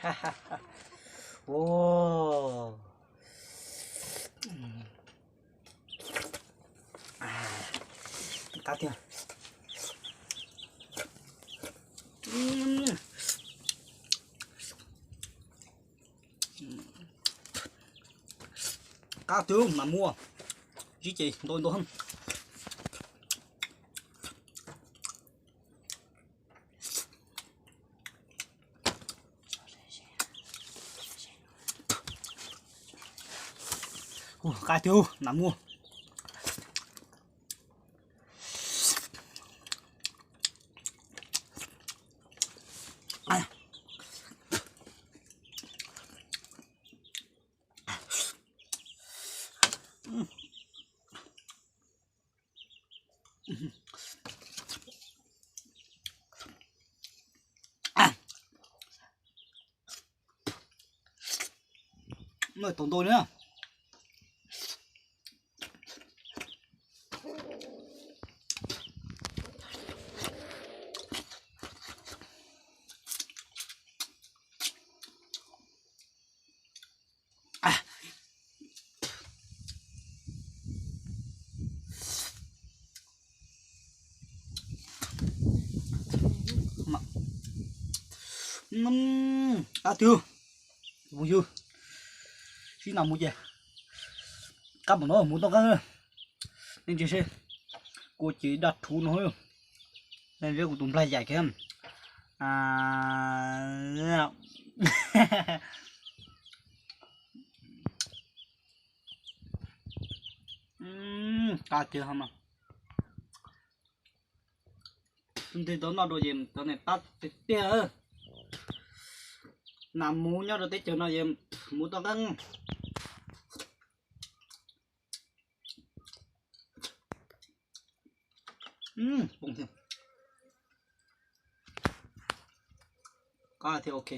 Qab tiag. Qab tiag mas muaj, zib ces ntau ntau. Qab tiag mas muaj. Tau ntau na. Qab tiag, phooj ywg, sib nam mus ces qab npaum no mus toj nqeeb. Nej ntsia seb, kua ces daj rhuv no, nej ntsia kuv tus nplaig yaim kiag. Qab tiag mas. Tus ntej tau noj dua ces cov niag qab tiag tiag. Nas mus nyob rau teb chaws no ces mus toj nqeeb. Poob thiab. Qab thiab, ok.